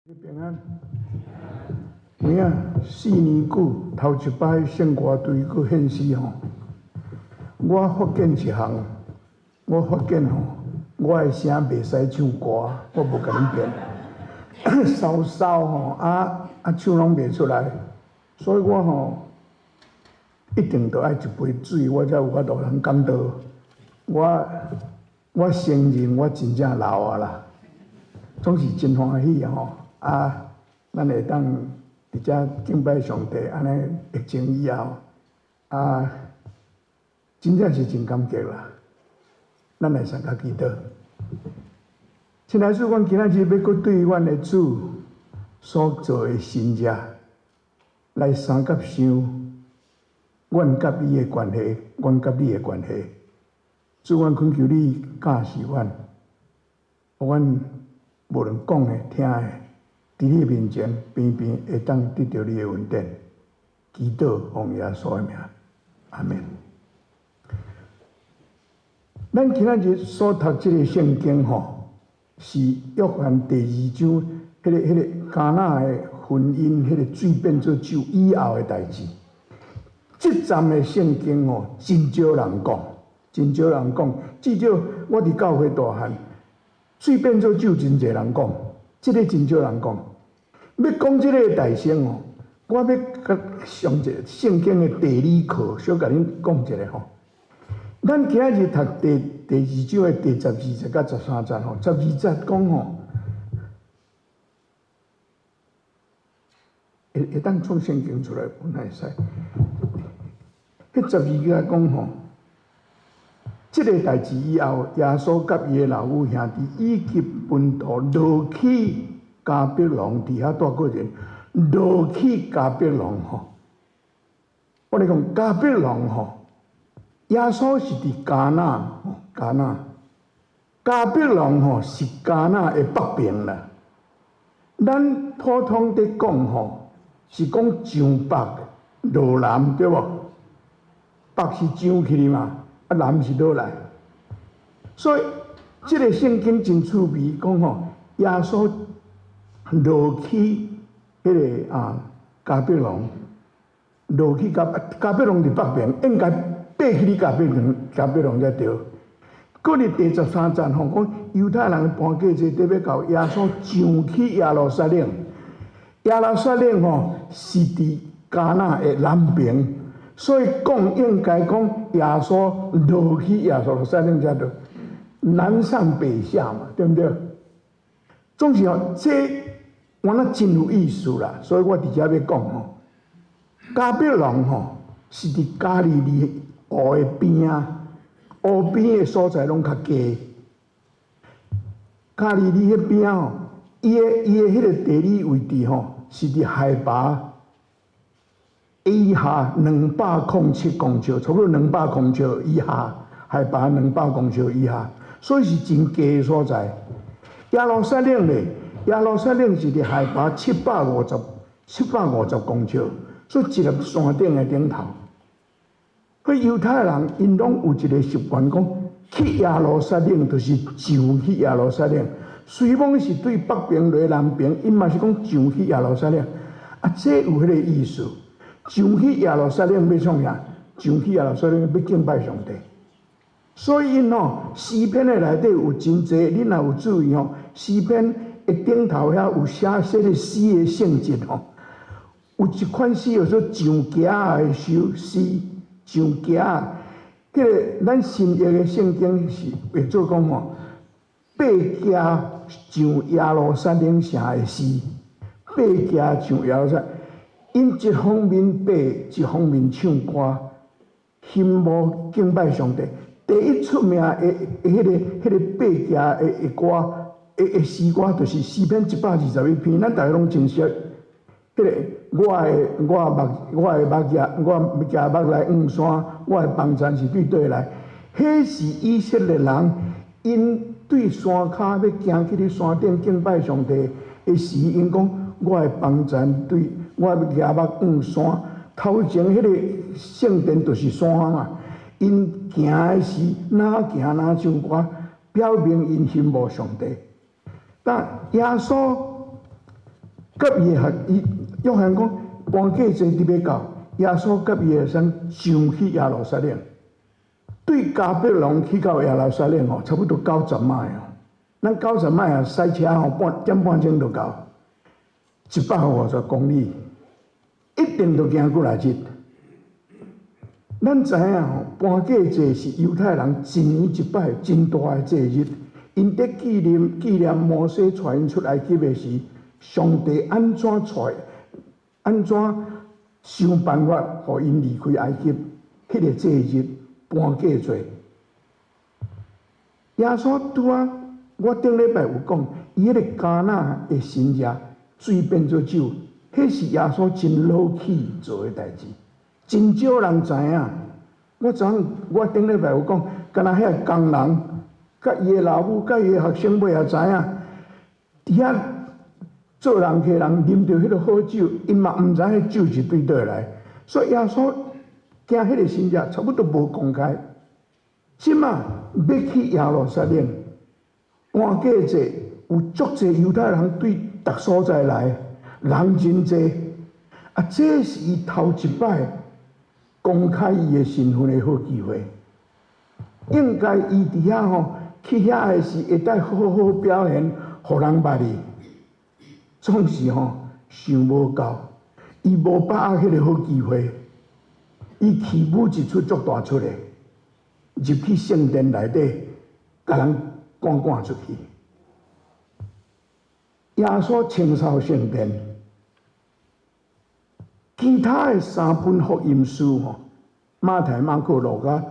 平安。有影4年久，頭一擺聖歌隊閣獻詩吼，我發現一項，我發現吼，我的聲袂使唱歌，我無共恁騙，沙沙吼，啊啊唱攏袂出來，所以我吼一定著愛一杯水，我才有法度通講道。我承認我真正老啊啦，總是真歡喜吼啊！咱會當佇遮敬拜上帝，按呢疫情以後啊，真正是真感激啦。咱來相佮祈禱。親愛的主，阮今仔日欲閣對阮的主所做的神跡來相佮想，阮佮伊的關係，阮佮你的關係。主，阮懇求你教示阮，予阮無論講的、聽的，佇你面前平平會當得著你的恩典。祈禱奉耶穌的名，阿們。咱今仔日所讀這個聖經吼，是約翰第二章，彼個迦拿的婚姻，彼個水變做酒以後的代誌。這節的聖經吼，真少人講，真少人講。至少我佇教會大漢，水變做酒真濟人講，這個真少人講。欲講這個代先吼，我欲閣上一個聖經的地理課，小共恁講一下吼。咱今仔日讀第二章的第12節佮13節吼，十二節講吼，會當創聖經出來無？哪會使？彼十二節講吼，這個代誌以後，耶穌佮伊的老母兄弟以及門徒落去迦百農，佇遐住過人，落去迦百農吼。我咧講迦百農吼，耶穌是佇迦拿，迦拿，迦百農吼是迦拿的北邊啦。咱普通佇講吼，是講上北落南對無？北是上去的嘛，啊南是落來。所以這個聖經真趣味，講吼，耶穌落去彼個啊迦百農，落去迦百農佇北邊，應該爬去迦百農，迦百農才對。閣佇第13節吼，講猶太人的盤過節，特欲到耶穌上去耶路撒冷。耶路撒冷吼是佇迦拿的南邊，所以講應該講耶穌落去耶路撒冷才對，南上北下嘛，對毋對？總是吼，這原來真有意思啦，所以我佇遮欲講吼，迦百農吼是佇加利利湖的邊仔，湖邊的所在攏較低。加利利彼邊仔吼，伊的彼個地理位置吼，是佇海拔以下207公尺，差不多兩百公尺以下，海拔兩百公尺以下，所以是真低的所在。耶路撒冷咧，耶路撒冷是佇海拔750公尺，所以一粒山頂的頂頭。彼猶太人𪜶攏有一個習慣，講去耶路撒冷就是上去耶路撒冷。雖罔是對北邊落南邊，𪜶嘛是講上去耶路撒冷。啊，這有彼個意思。上去耶路撒冷欲創啥？上去耶路撒冷欲敬拜上帝。所以𪜶吼詩篇的內底有真濟，恁若有注意吼，詩篇的頂頭遐有寫這個詩的性質吼。有一款詩叫做上行的首詩，上行。彼個咱新約的聖經是會做講吼，爬行上耶路撒冷城的詩，爬行上耶路撒。𪜶一方面爬，一方面唱歌，欣慕敬拜上帝。第一出名的彼個爬行的歌的詩歌，就是詩篇121篇，咱逐家攏真熟。彼個我的目鏡，我舉目來望山，我的幫贊是對佗來？彼是以色列人𪜶對山跤欲行去佇山頂敬拜上帝的時，𪜶講我的幫贊對。我舉目望山，頭前彼個聖殿就是山嘛。𪜶行的時，若行若唱歌，表明𪜶欣慕上帝。但耶穌佮伊的學伊約翰講，搬過節佇欲到，耶穌佮伊的學生上去耶路撒冷。對迦百農去到耶路撒冷吼，差不多九十邁哦。咱九十邁啊，駛車吼，半點半鐘就到，150公里，一定著行幾若日。咱知影吼，搬過節是猶太人一年一擺真大的節日，𪜶佇紀念摩西帶𪜶出埃及的時，上帝按怎帶，按怎想辦法予𪜶離開埃及，彼個節日搬過節。耶穌拄仔，我頂禮拜有講，伊彼個迦拿的神跡，水變做酒，彼是耶穌真 low key 做的代誌，真少人知影。我昨昏我頂禮拜有講，敢若彼個工人，佮伊的老母，佮伊的學生尾也知影，佇遐做人客人啉著彼個好酒，𪜶嘛毋知彼酒是對佗來，所以耶穌行彼個神跡差不多無公開。這馬欲去耶路撒冷，搬過節有足濟猶太人對逐所在來，人真濟。啊，這是伊頭一擺公開伊的身份的好機會。應該伊佇遐吼去遐的時，會當好好表現，予人捌伊。總是吼想無夠，伊無把握彼個好機會，伊起舞一出足大出的，入去聖殿內底，共人趕趕出去。耶穌清掃聖殿，其他的三本福音書吼，馬太、馬可、路加，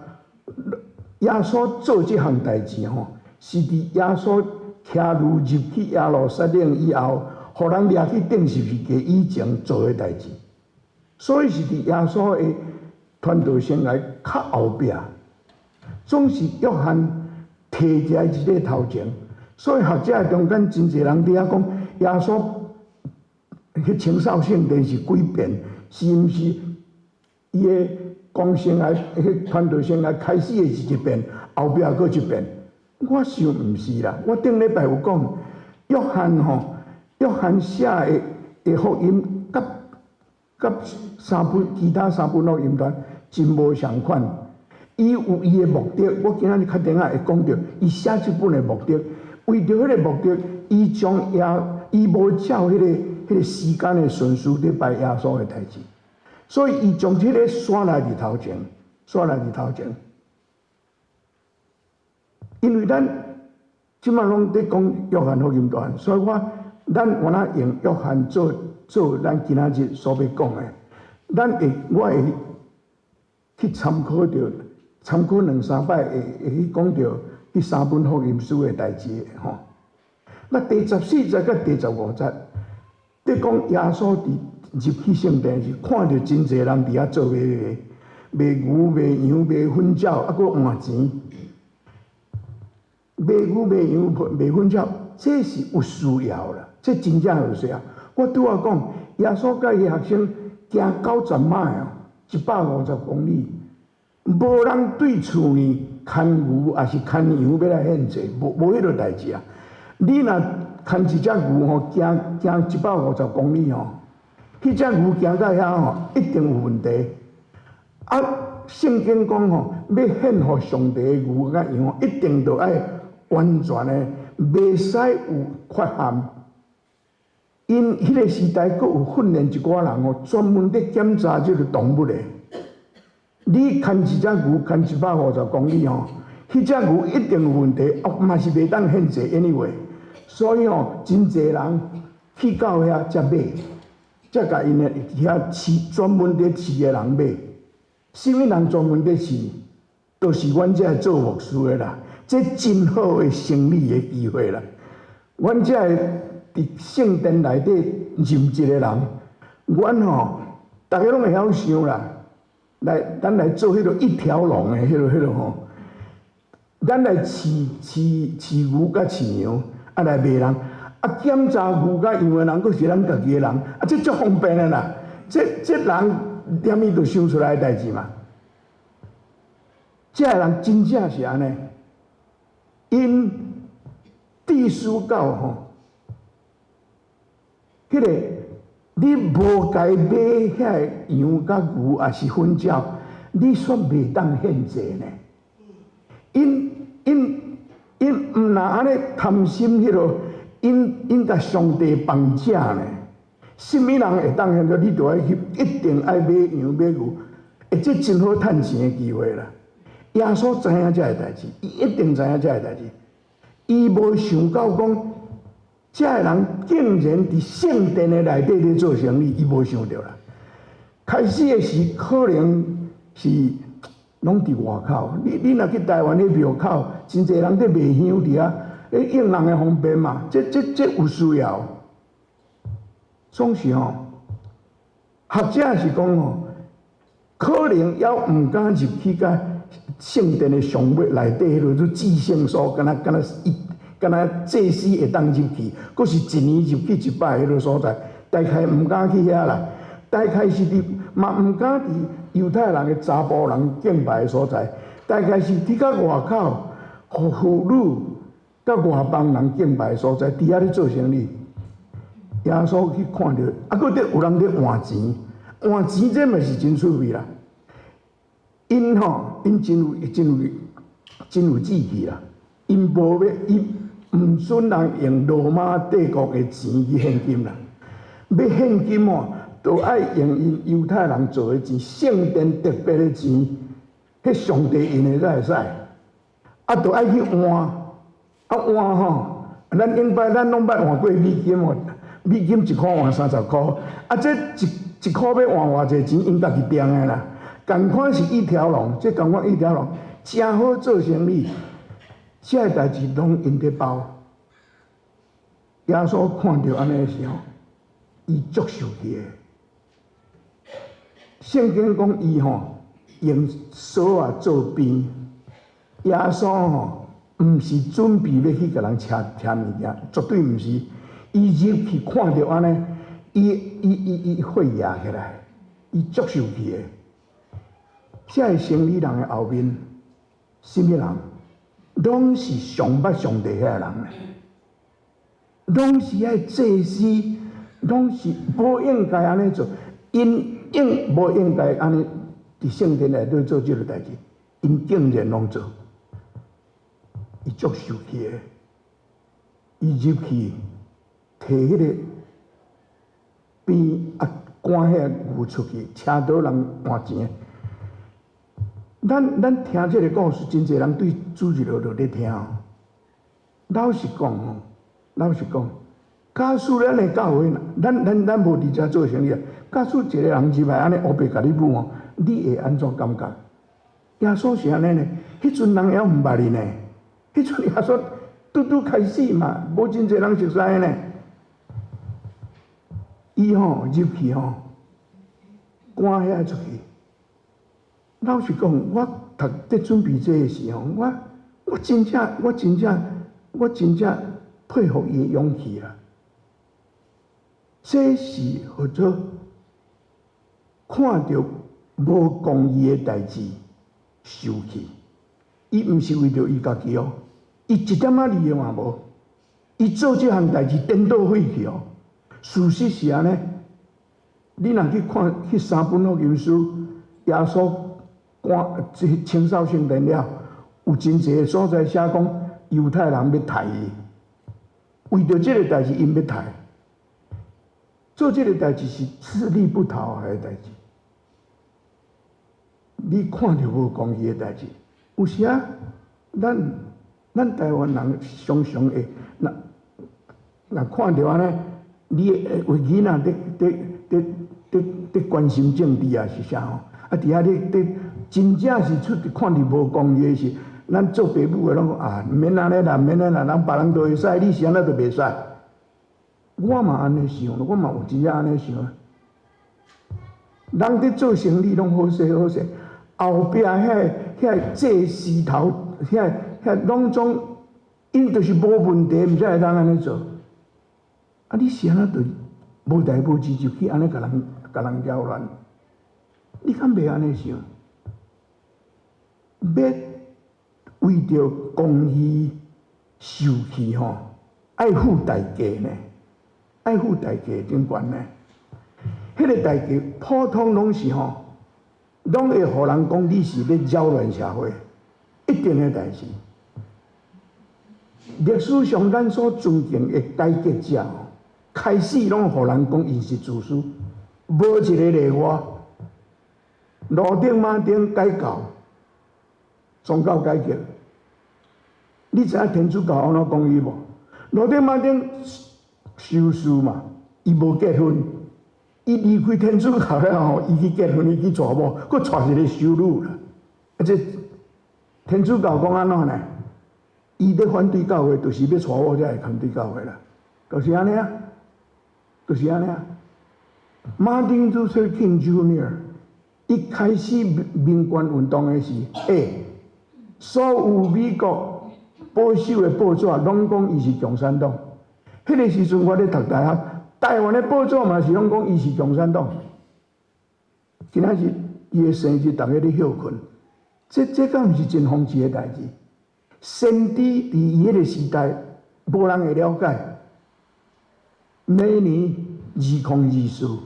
耶穌做這項代誌吼，是佇耶穌騎驢入去耶路撒冷以後，予人掠去釘十字架以前做的代誌，所以是佇耶穌的傳道生涯較後壁，總是約翰提佇一個頭前，所以學者中間真濟人佇遐講，耶穌去清掃聖殿是幾遍？是毋是伊的講生涯、彼傳道生涯開始的是一遍，後壁閣一遍？我想毋是啦。我頂禮拜有講，約翰吼，約翰寫的福音，佮佮三本其他三本福音單真無相款。伊有伊的目的，我今仔日較等仔會講著，伊寫這本的目的，為著彼個目的，伊將耶，伊無照彼個時間的順序佇排耶穌的代誌，所以伊將這個煞來佇頭前，煞來佇頭前。因為咱這馬攏佇講約翰福音傳，所以我咱敢若用約翰做咱今仔日所欲講的，我會去參考著，參考兩三擺會去講著彼三本福音書的代誌吼。那第14節佮第15節，佇講耶穌佇入去聖殿時，看著真濟人佇遐做買賣，賣牛、賣羊、賣粉鳥，啊，閣換錢。賣牛、賣羊、賣粉鳥，這是有需要啦，這真正有需要。我拄仔講，耶穌佮伊學生行90邁哦，150公里，無人對厝呢牽牛抑是牽羊欲來獻祭，無彼個代誌啊。你若牽一隻牛吼，行行150公里吼，彼隻牛行到遐吼，一定有問題。啊，聖經講吼，欲獻予上帝的牛佮羊，一定著愛完全的，袂使有缺陷。𪜶彼個時代閣有訓練一寡人吼，專門佇檢查這個動物的。你牽一隻牛牽150公里吼，彼隻牛一定有問題，哦，嘛是袂當獻祭，anyway。所以吼，真濟人去到遐才買，才共𪜶的遐飼專門佇飼的人買。啥物人專門佇飼？就是阮這做牧師的啦，這真好的生意的機會啦。阮這个佇聖殿內底任職的人，阮吼逐家攏會曉想啦。來，咱來做彼個一條龍的彼個吼，咱來飼牛佮飼羊，啊來賣人，啊檢查牛佮羊的人，閣是咱家己的人，啊這足方便的啦。這人連伊都想出來的代誌嘛。這个人真正是按呢，𪜶致使到吼，彼個你無共買遐个羊佮牛，抑是糞鳥，你煞袂當獻祭呢？𪜶𪜶𪜶毋若按呢貪心彼落，𪜶𪜶共上帝綁架呢？啥物人會當獻祭？你著愛去，一定愛買羊買牛，欸，這真好趁錢的機會啦。耶穌知影這个代誌，伊一定知影這个代誌。伊無想到講，這个人竟然佇聖殿的內底咧做生意，伊無想著啦。開始的時可能是攏佇外口，你若去台灣的廟口，真濟人佇賣香佇遐，咧應人的方便嘛，這有需要。總是吼，學者是講吼，可能猶毋敢入去共聖殿的上尾內底彼落做至聖所，敢若敢若伊敢若祭司會當入去，閣是一年入去一擺彼落所在，大概毋敢去遐啦。大概是佇嘛毋敢佇猶太人的查埔人敬拜的所在，大概是佇較外口，予婦女佮外邦人敬拜的所在，佇遐咧做生意。耶穌去看著，啊，閣佇有人佇換錢，換錢這嘛是真趣味啦。𪜶吼，𪜶真有真有真有志氣啦。𪜶無欲，伊毋准人用羅馬帝國的錢去獻金啦。欲獻金吼，都愛用𪜶猶太人做的錢，聖殿特別的錢，彼上帝用的才會使。啊，都愛去換，啊換吼，咱頂擺咱攏捌換過美金吼，美金一箍換30箍，啊，這一一箍欲換偌濟錢，𪜶家己定的啦。仝款是一條龍，這仝款一條龍，誠好做生意，這个代誌攏𪜶佇包。耶穌看著按呢的時候，伊足受氣的。聖經講伊吼用索仔做鞭，耶穌吼毋是準備欲去共人車車物件，絕對毋是。伊入去看著按呢，伊伊伊伊火壓起來，伊足受氣的。這个生理人的後面，啥物人？攏是上捌上帝遐个人呢？攏是愛祭司，攏是無應該按呢做，𪜶應無應該按呢佇聖殿內底做這个代誌，𪜶竟然攏做，伊足受氣的。伊入去提彼个鞭啊，趕彼个牛出去，車倒人換錢。咱咱聽這个故事，真濟人對主日學就咧聽。老實講吼，老實講，假使咱的教會，咱咱咱無佇遮做生意啊。假使一個人入來按呢烏白共你舞吼，你會按怎感覺？耶穌是按呢呢，彼陣人猶毋捌伊呢。彼陣耶穌拄拄開始嘛，無真濟人熟似呢。伊吼入去吼，趕遐出去。老實講，我讀佇準備這个時候，我我真正我真正我真正佩服伊的勇氣啦。這是號做看著無公義的代誌受氣。伊毋是為著伊家己哦，伊一點仔利益嘛無。伊做這項代誌顛倒火去哦。事實是按呢，你若去看彼三本福音書，耶穌趕這清掃聖殿了，有真濟所在寫講猶太人欲刣伊，為著這个代誌，𪜶欲刣。做這个代誌是吃力不討好的代誌。你看著無公義的代誌，有時啊，咱咱台灣人常常會，若若看著按呢，你會為囡仔佇佇佇佇佇關心政治啊是啥吼？啊，佇遐咧佇真正是出看著無公義的時，咱做爸母的攏講啊，毋免按呢啦，毋免按呢啦，人別人都會使，你是按怎就袂使？我嘛按呢想，我嘛有真正按呢想。人佇做生意攏好勢好勢，後壁遐遐祭司頭，遐遐攏總，𪜶就是無問題，毋才會當按呢做。啊，你是按怎就無代無誌就去按呢共人共人擾亂？你敢袂按呢想？欲為著公義受氣吼，愛付代價呢？愛付代價真懸呢。彼个代誌普通攏是吼，攏會予人講你是欲擾亂社會，一定的代誌。歷史上咱所尊敬的改革者，開始攏予人講𪜶是自私，無一个例外。路德馬丁改教，宗教改革，你知影天主教按怎講伊無？路德馬丁修士嘛，伊無結婚，伊離開天主教了後，伊去結婚，伊去娶某，閣娶一个修女啦。啊，這天主教講按怎呢？伊咧反對教會，就是欲娶某才會反對教會啦，就是按呢啊，就是按呢啊。Martin Luther King Jr. 一開始民權運動的時，所有美國保守的報紙攏講伊是共產黨。彼个時陣我咧讀大學，台灣的報紙嘛是攏講伊是共產黨。今仔日伊的生日，逐家咧歇睏，這敢毋是真諷刺的代誌？先知佇伊彼个時代，無人會了解。每年2024，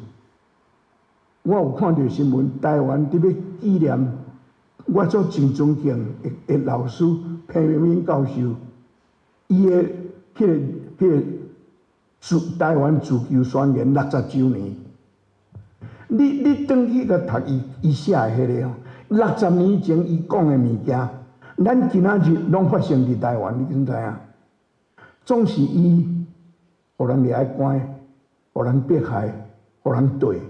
我有看著新聞，台灣佇欲紀念我做真尊敬的老師彭明敏教授，伊的彼个台灣自由宣言60週年。你轉去共讀伊寫的彼个吼，60年前伊講的物件，咱今仔日攏發生佇台灣，你敢知影？總是伊予人掠去關，予人迫害，予人對。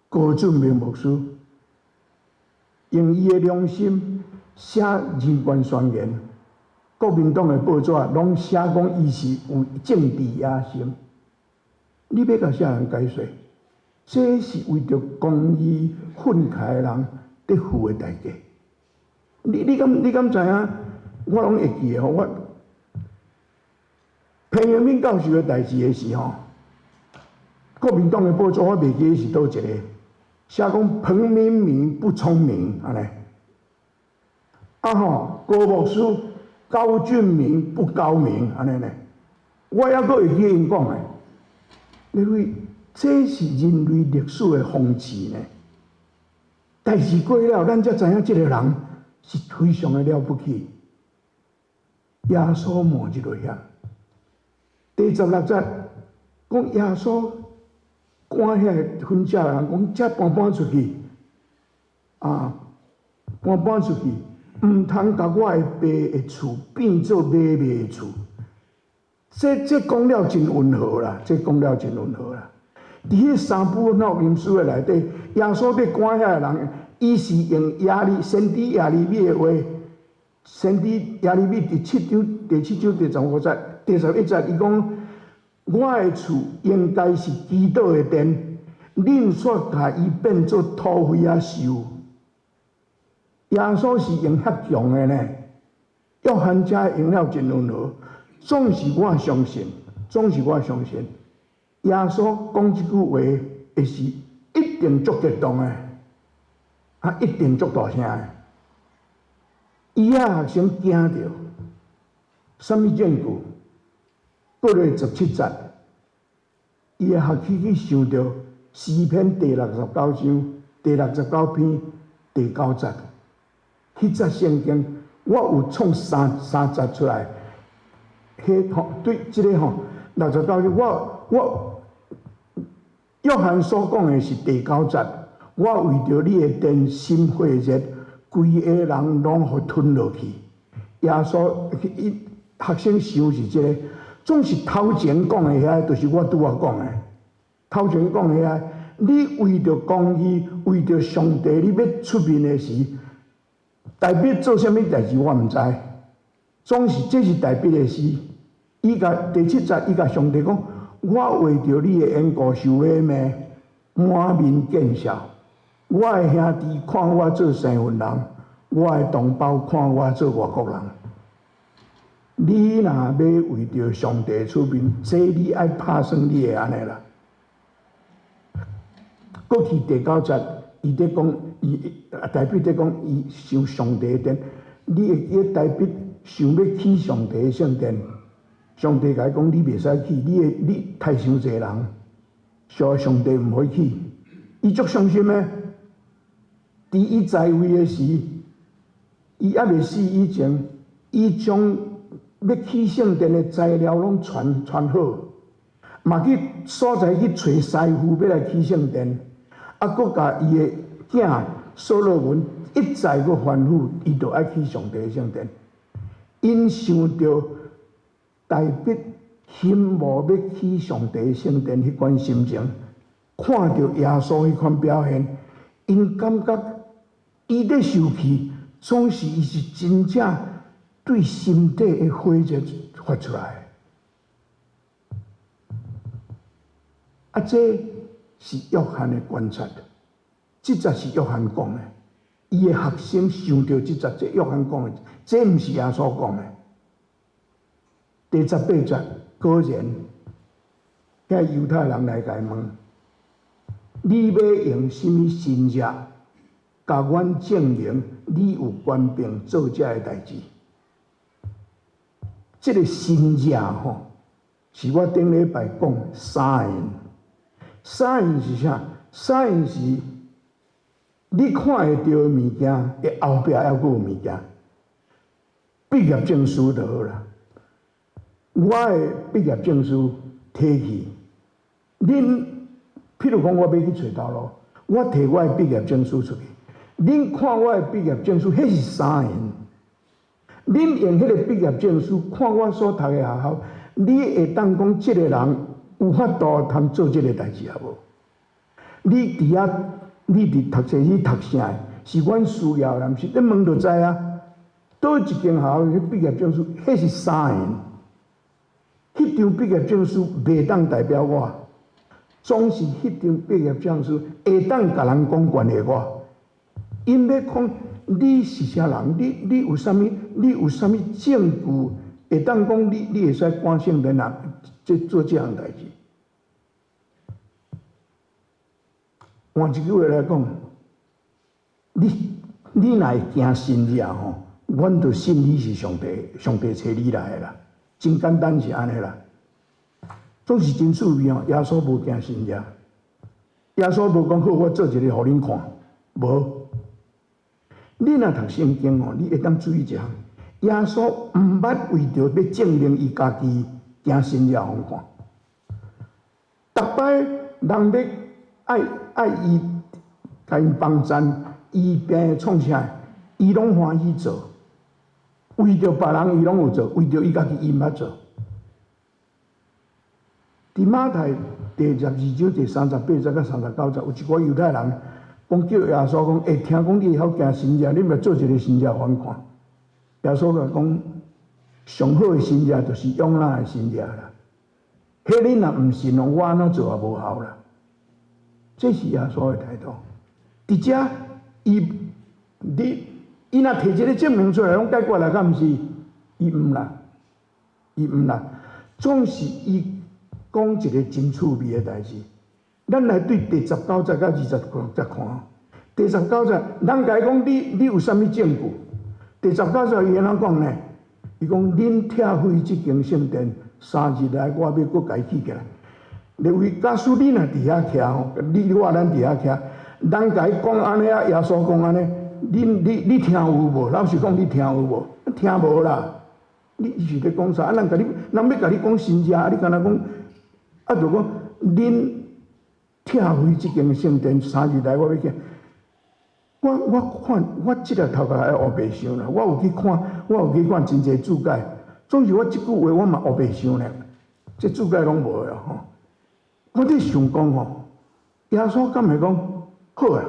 高俊明牧師用伊的良心寫人權宣言，國民黨的報紙攏寫講伊是有政治野心。你欲共啥人解說？這是為著公義奮起的人佇付的代價。你敢知影？我攏會記得吼，我彭明敏教授的代誌的時吼，國民黨的報紙我袂記得是佗一个，寫講彭明敏不聰明，按呢。啊吼，高牧師高俊明不高明，按呢呢。我猶閣會記𪜶講的，因為這是人類歷史的諷刺呢。代誌過了，咱才知影這个人是非常的了不起。耶穌冒這个險。第16節講耶穌趕遐个分食的人講，這搬搬出去，啊，搬搬出去，毋通共我的爸的厝變做買賣的厝。這講了真溫和啦，這講了真溫和啦。佇彼三本福音書的內底，耶穌佇趕遐個人，伊是用先知耶利米的話，先知耶利米第七章第15節、第11節，伊講：我的厝應該是祈禱的殿，恁卻共伊變做土匪仔岫。耶穌是用遐強的呢，約翰遮用了真溫和，總是我相信，耶穌講這句話，會是一定足激動的，啊，一定足大聲的。伊仔學生驚著，啥物證據？過來17節，伊的學生去想著詩篇第69章、第69篇第九節，彼節聖經我有創三節出來。彼吼對這个吼六十九章，我約翰所講的是第九節，我為著你的殿心火熱，規个人攏予吞落去。耶穌伊學生想是這个，總是頭前講的遐，就是我拄仔講的。頭前講的遐，你為著公義，為著上帝，你欲出面的時，大衛做啥物代誌我毋知。總是這是大衛的詩。伊共第7節，伊共上帝講：我為著你的緣故受罵，滿面見笑。我的兄弟看我做生分人，我的同胞看我做外國人。你若欲為著上帝出面，這你愛拍算你的按呢啦。過去第九節，伊佇講，伊大衛佇講，伊想上帝的殿，你會記得大衛想欲起上帝的聖殿，上帝共伊講，你袂使起，你的你刣傷濟人，所以上帝毋予伊起，伊足傷心的。佇伊在位的時，伊猶未死以前，伊將欲起聖殿的材料攏傳傳好，嘛去所在去揣師傅欲來起聖殿，啊，閣共伊的囝所羅門一再閣吩咐，伊著愛起上帝的聖殿。𪜶想著大衛欣慕欲起上帝的聖殿彼款心情，看著耶穌彼款表現，𪜶感覺伊咧受氣，總是伊是真正對心底的火熱發出來。啊，這是約翰的觀察，這節是約翰講的。伊的學生想著這節，這約翰講的，這毋是耶穌講的。第18節，果然，遐猶太人來共伊問：你欲用啥物神跡，共阮證明你有權柄做這个代誌？這个神跡吼，是我頂禮拜講 sign。sign 是啥？sign 是你看會著的物件，的後壁猶閣有物件。畢業證書就好啦。我的畢業證書提去，恁譬如講，我欲去揣頭路，我提我的畢業證書出去，恁看我的畢業證書，彼是 sign。恁用彼个畢業證書看我所讀的學校，你會當講這個人有法度通做這个代誌抑無？你佇遐，你佇讀冊去讀啥的？是阮需要的，毋是？你問就知啊。佗一間學校彼畢業證書，彼是 sign。彼張畢業證書袂當代表我，總是彼張畢業證書會當共人講關係我。𪜶欲講你是啥人？你有啥物？你有啥物證據會當講你會使趕聖殿啊？這做這項代誌。換一句話來講，你若會行神跡吼，阮就信你是上帝，上帝差你來的啦。真簡單是按呢啦，總是真趣味哦。耶穌無行神跡，耶穌無講好，我做一个予恁看，無。你若讀聖經哦，你會當注意一項，耶穌毋捌為著欲證明伊家己行神跡予人看。逐擺人欲愛愛伊，共𪜶幫贊，伊病創啥，伊攏歡喜做。為著別人，伊攏有做；為著伊家己，伊毋捌做。佇馬太第12章第38節佮39節，有一寡猶太人講叫耶穌講，欸，聽講你會曉行神跡，你欲做一个神跡予阮看。耶穌共講，上好的神跡就是約拿的神跡啦。彼恁若毋信哦，我按怎做也無效啦。這是耶穌的態度。佇遮，伊你。伊若提一个證明出來，攏解決啦，敢毋是？伊毋啦，伊毋啦，總是伊講一个真趣味的代誌。咱來對第19節佮20節看。第十九節，人共伊講你有啥物證據？第十九節伊按怎講呢？伊講恁拆毀這間聖殿，3日內我欲閣共伊起起來。列位假使你若佇遐徛吼，你我咱佇遐徛，人共伊講按呢啊，耶穌講按呢。你聽有無？老實講，你聽有無？聽無啦！你是咧講啥？啊，人共你，人欲共你講神跡，啊，你敢若講，啊，就講恁拆毀這間聖殿，三日內我欲起。我看我這个頭殼愛烏白想啦，我有去看，我有去看真濟注解。總是我這句話我嘛烏白想咧，這注解攏無啦吼。我佇想講吼，耶穌敢會講好啊？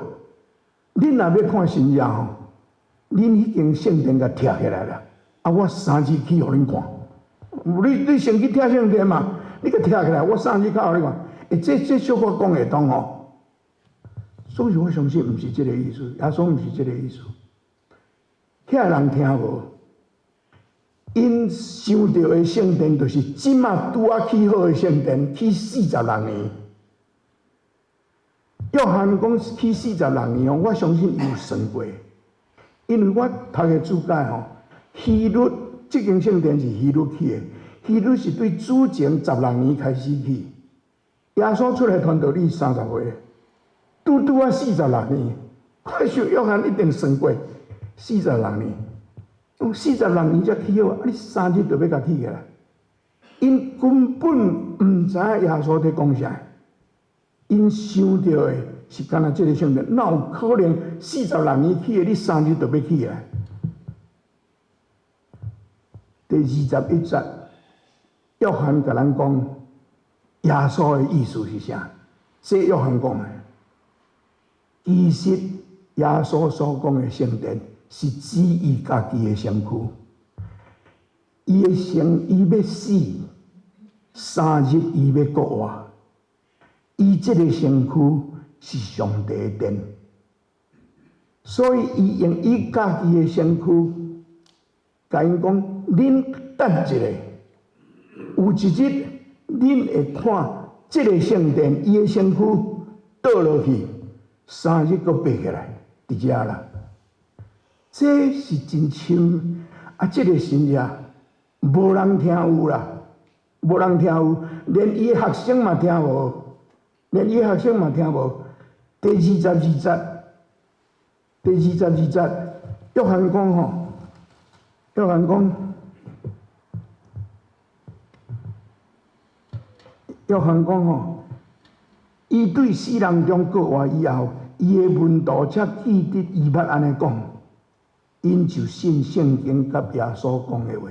恁若欲看神跡吼，恁彼間聖殿共拆起來啦，啊，我三日起予恁看。你先去拆聖殿嘛？你共拆起來，我三日較予你看。欸，這小可講會通吼。所以我相信毋是這个意思，耶穌毋是這个意思。遐人聽無？𪜶想著的聖殿就是這馬拄仔起好的聖殿，起46年。約翰講起四十六年哦，我相信伊有算過，因為我讀的注解吼，希律這間聖殿是希律起的，希律是對主前十六年開始起，耶穌出來傳道理30歲，拄拄仔四十六年。我想約翰一定算過四十六年，講四十六年才起好，啊你3日就欲共起起來，𪜶根本毋知影耶穌佇講啥，𪜶想著的是敢若這个聖殿，哪有可能四十六年起的，你三日就欲起來？第21節，約翰共咱講耶穌的意思是啥？這約翰講的，其實耶穌所講的聖殿是指伊家己的身軀。伊的身，伊欲死，三日伊欲復活。伊這个身軀是上帝的殿，所以伊用伊家己的身軀，共𪜶講：恁等一下，有一日恁會看這个聖殿，伊的身軀倒落去，三日閣爬起來，佇遮啦。這是真深啊！這个神跡無人聽有啦，無人聽有，連伊的學生嘛聽無，連伊的學生嘛聽無。第22節，第22節，約翰講吼，約翰講，約翰講吼，伊對死人中復活以後，伊的門徒才記得伊捌按呢講，𪜶就信聖經佮耶穌講的話。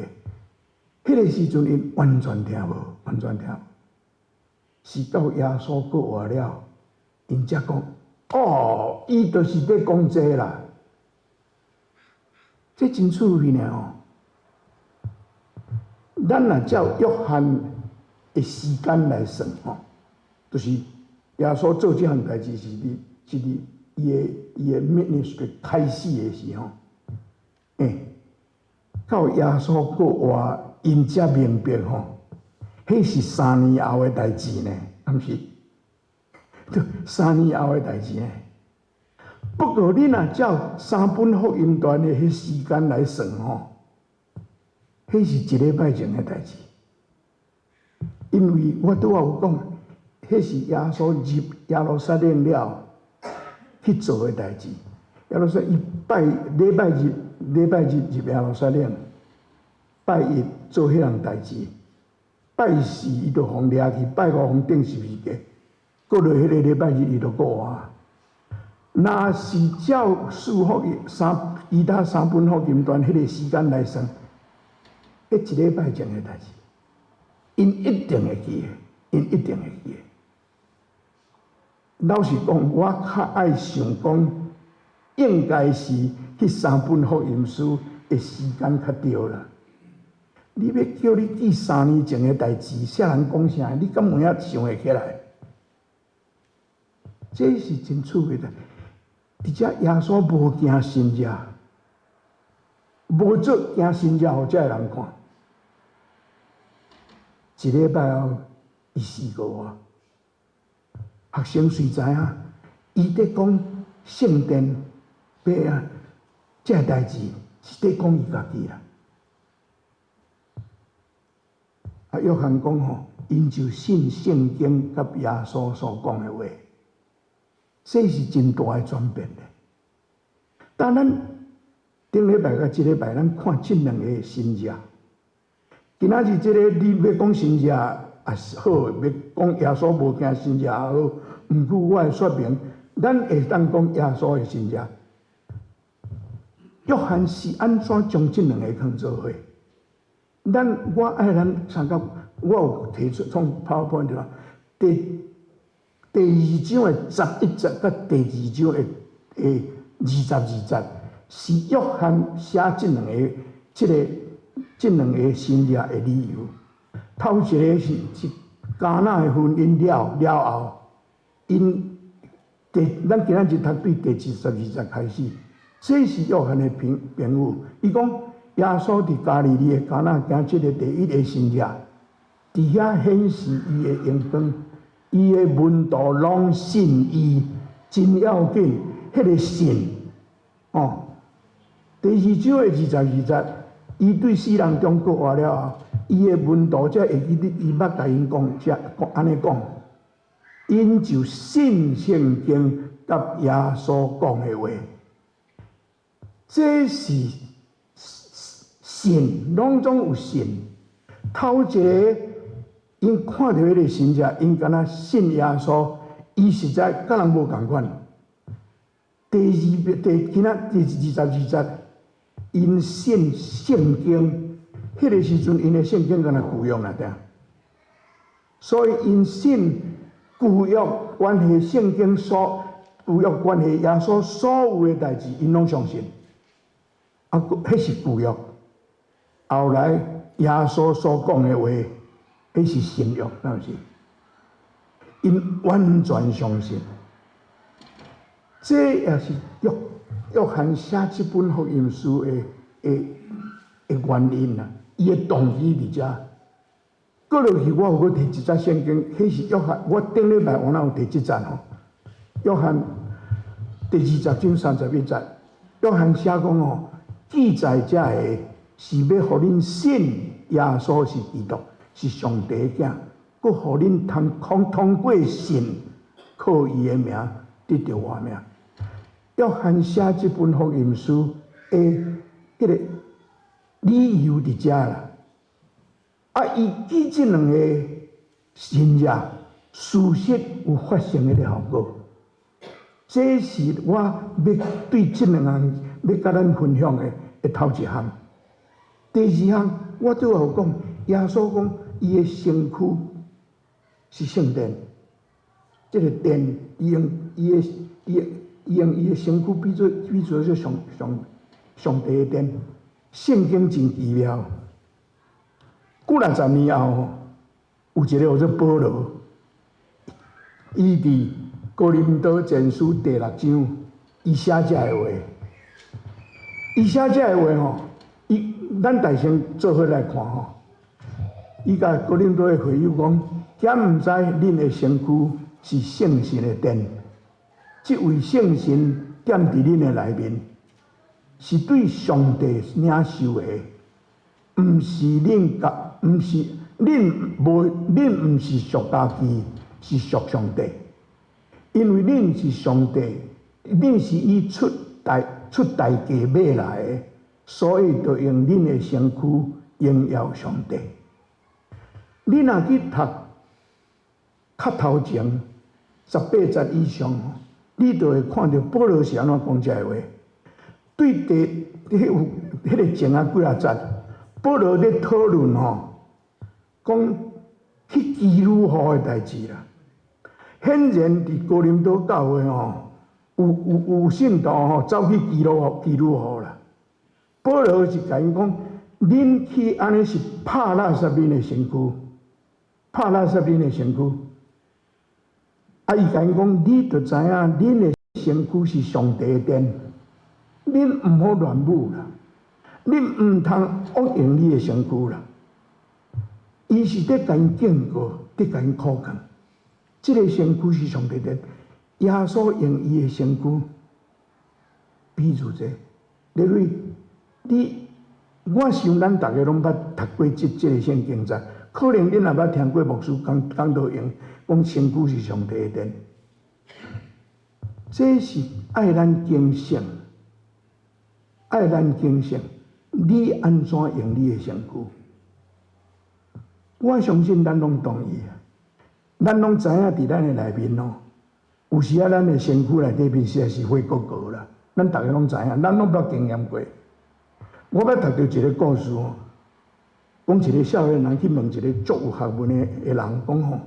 彼个時陣，𪜶完全聽無，完全聽無。是到耶穌復活了，𪜶才講：哦，伊就是佇講這个啦。這真趣味呢吼。咱若照約翰的時間來算吼，就是耶穌做這項代誌是佇伊的 ministry 開始的時候，到耶穌復活，𪜶才明白吼，彼是3年後的代誌呢，敢是？三年後的代誌呢。不過你若照三本福音傳的彼時間來算吼，彼是一禮拜前的代誌。因為我拄仔有講，彼是耶穌入耶路撒冷了去做的代誌。耶路撒伊拜禮拜日，禮拜日入耶路撒冷，拜一做彼項代誌，拜四伊就予掠去，拜五予釘十字架，過落彼個禮拜日伊就復活。若是照四福音三其他三本福音傳彼個時間來算，彼一禮拜前的代誌，𪜶一定會記的，𪜶一定會記的。老實講，我較愛想講，應該是彼三本福音書的時間較對啦。你欲叫你記3年前的代誌，啥人講啥，你敢有影想會起來？這是真趣味的。佇遮耶穌無行神跡，無做行神跡，予這个人看。一禮拜後，伊死過活。學生雖知影，伊佇講聖殿欲啊，這个代誌是佇講伊家己啦。啊，約翰講吼，𪜶就信聖經佮耶穌所講的話，這是真大的轉變咧。當咱頂禮拜佮這禮拜，咱看這兩个神跡。今仔日這个你欲講神跡也是好，欲講耶穌無行神跡也好，毋過我會說明，咱會當講耶穌的神跡。約翰是按怎將這兩个囥做伙？咱我愛咱參考，我有提出創 PowerPoint 啦。第二章的11節，佮第二章的22節，是約翰寫這兩个、這个、這兩个神跡的理由。頭一个是迦拿的婚姻了了後，𪜶第咱今仔日讀對第22節開始，這是約翰的評評語。伊講耶穌佇加利利的迦拿行這个第一个神跡，佇遐顯示伊的榮光，伊的門徒攏信伊，真要緊。彼个信哦，第二章的22節，伊對死人中復活了後，伊的門徒才會記得伊捌共𪜶講，才講按呢講。𪜶就信聖經佮耶穌講的話。這是信，攏總有信。頭一个，𪜶看著彼个神跡，𪜶敢若信耶穌，伊實在佮人無仝款。第二，第今仔第22節，𪜶信聖經，彼个時陣𪜶的聖經敢若舊約爾對。所以𪜶信舊約關係聖經所舊約關係耶穌所有的代誌，𪜶攏相信。啊，彼是舊約。後來耶穌所講的話，彼是新約，敢毋是？𪜶完全相信。這也是約約翰寫這本福音書的的的原因啦。伊的動機佇遮。閣落去，我有閣提一節聖經，彼是約翰。我頂禮拜我哪有提這節吼？約翰第20章31節，約翰寫講吼，記載這个是欲予恁信耶穌是基督，是上帝的囝，閣予恁通通通過信，靠伊的名得著活命。約翰寫這本福音書的彼个理由佇遮啦。啊！伊記這兩个神跡，事實有發生彼个效果。這是我欲對這兩項欲佮咱分享的的頭一項。第二項，我拄仔有講，耶穌講伊的身軀是聖殿，這个殿伊用伊的伊伊用伊的身軀比作做上上上帝的殿。聖經真奇妙。幾若十年後，有一个叫做保羅，伊佇哥林多前書第六章，伊寫這个話。伊寫這个話吼，伊咱大先做伙來看吼。伊共哥林多的會友講，敢毋知恁的身軀是聖神的殿，這位聖神踮佇恁的內面，是對上帝領受的，毋是恁家，毋是恁無，恁毋是屬家己，是屬上帝。因為恁是上帝，恁是以出代出代價買來的，所以就用恁的身軀榮耀上帝。你若去讀較頭前18節以上，你就會看著保羅是按怎講這个話。對第彼有彼个前仔幾若節，保羅咧討論吼，講去妓女婦的代誌啦。顯然佇哥林多教會吼，有有有信徒吼走去妓女妓女婦啦。保羅是共𪜶講，恁去按呢是拍垃圾恁的身軀，拍垃圾恁的身軀。啊，伊共𪜶講，你著知影，恁的身軀是上帝的殿，恁毋好亂舞啦，恁毋通惡用你的身軀啦。伊是佇共𪜶警告，佇共𪜶苦勸。這个身軀是上帝的，耶穌用伊的身軀，比如這，例如你，我想咱逐个攏捌讀過這這个聖經節，可能恁也捌聽過牧師講講道用，講身軀是上帝的殿，這是愛咱警醒，愛咱警醒，你按怎用你的身軀？我相信咱攏同意。咱攏知影佇咱的內面哦，有時啊，咱的身軀內底面實在是火鍋鍋啦。咱逐个攏知影，咱攏捌經驗過。我捌讀著一个故事哦，講一个少年人去問一个足有學問的的人講吼，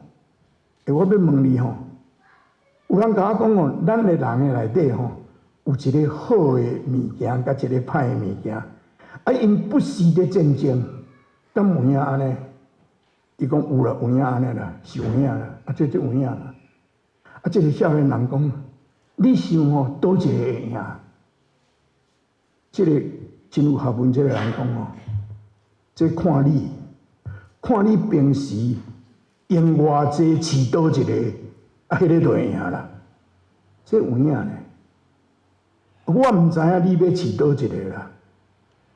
欸，我欲問你吼，有人共我講哦，咱的人的內底吼，有一个好的物件，佮一个歹的物件，啊，𪜶不時咧戰爭，敢有影按呢？伊講有啦，有影按呢啦，是有影啦，啊，這這有影啦。啊，這个少年人講，你想吼，佗一个會贏？這个真有學問，這个人講吼，這看你，看你平時用偌濟飼佗一個，啊，彼个就會贏啦。這有影呢？我毋知影你欲飼佗一個啦。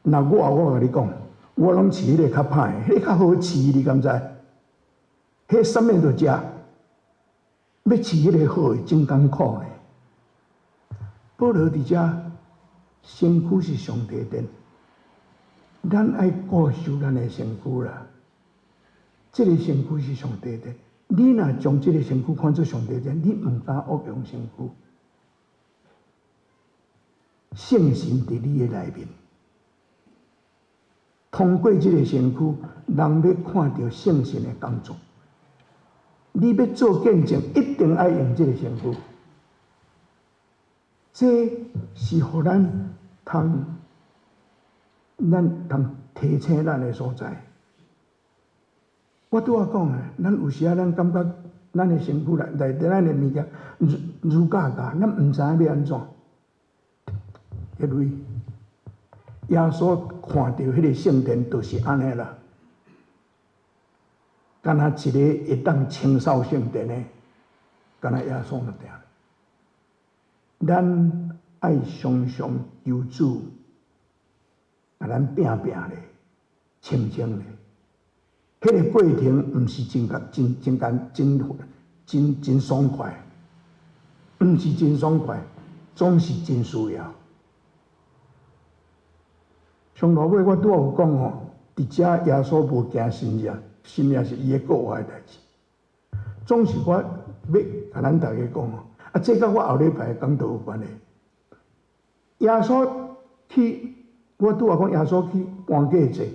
若我我共你講，我攏飼彼个較歹，彼个較好飼，你敢知？彼啥物都食。欲飼彼个好的真艱苦呢。保羅佇遮，身軀是上帝殿，咱愛顧守咱的身軀啦。這个身軀是上帝殿，你若將這个身軀看做上帝殿，你毋敢惡用身軀。聖神佇你的內面，通過這个身軀，人欲看著聖神的工作。你欲做見證，一定愛用這个身軀。這是予咱通，咱通提醒咱的所在。我拄仔講的，咱有時仔咱感覺咱的身軀內內底咱的物件如如架架，咱毋知影欲按怎。因為耶穌看著彼个聖殿就是按呢啦，敢若一個會當清掃聖殿的，敢若耶穌就對。咱愛常常求主，共咱摒摒咧，清清咧。彼个過程毋是真簡、真真簡、真真真爽快，毋是真爽快，總是真需要。上路尾我拄仔有講吼，佇遮耶穌無行神跡，神跡是伊的國外的代誌。總是我欲共咱大家講吼，啊，這佮我後禮拜講道有關係。耶穌去，我拄仔講耶穌去搬過節，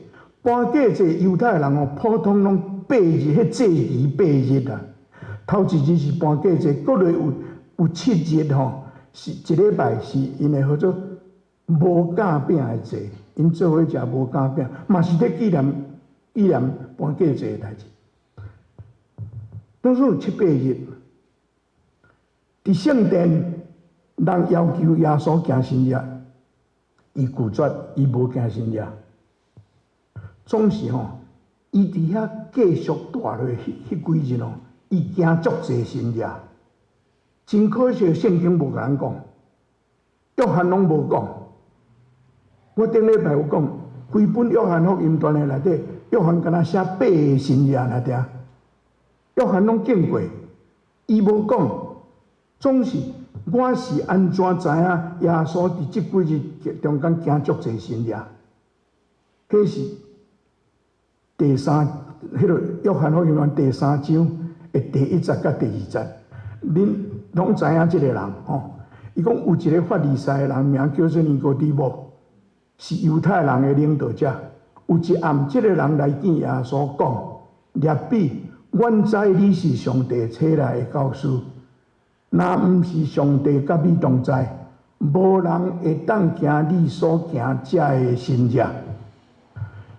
搬過節猶太人哦，普通攏八日，彼祭儀八日啊。頭一日是搬過節，閣落有7日吼，是一禮拜是𪜶的號做無酵餅的節，𪜶做伙食無酵餅，嘛是咧紀念紀念搬過節的代誌。當初有七八日，佇聖殿，人要求耶穌行神跡，伊拒絕，伊無行神跡。總是吼，伊佇遐繼續蹛落彼彼幾日吼，伊行足濟神跡。真可惜，聖經無共咱講，約翰攏無講。我頂禮拜有講，規本約翰福音傳的內底，約翰敢若寫八個神跡爾爾，約翰攏見過，伊無講。總是我是按怎知影耶穌佇這幾日中間行足濟神跡？彼是第三，彼个約翰福音第三章的第一節佮第二節，恁攏知影這个人吼。伊講有一个法利賽的人，名叫做尼哥底母，是猶太人的領導者。有一暗，這个人來見耶穌講：拉比，阮知你是上帝差來的教師，若毋是上帝佮你同在，無人會當行你所行這个神跡。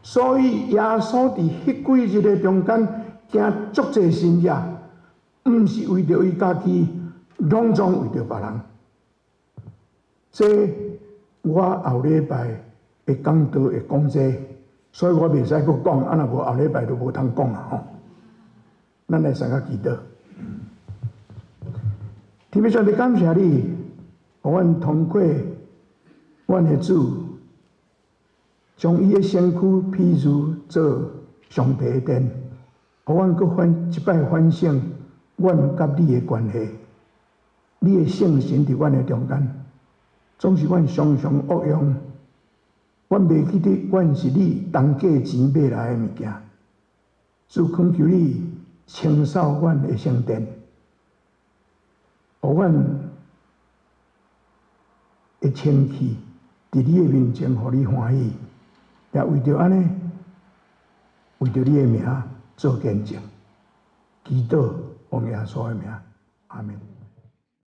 所以耶穌佇彼幾日的中間行足濟神跡，毋是為著伊家己，攏總為著別人。這我後禮拜會講道會講這，所以我袂使閣講，啊若無後禮拜就無通講啊吼。咱來三個祈禱。天父上帝感謝你，予阮通過阮的主，將伊的身軀譬喻做上帝的殿，予阮閣反一擺反省阮佮你的關係，你的聖神佇阮的中間，總是阮常常惡用，阮袂記得阮是你同價錢買來的物件，主懇求你清掃阮的聖殿，予阮的清氣佇你的面前，予你歡喜，也為著按呢，為著你的名做見證，祈禱奉耶穌的名，阿門。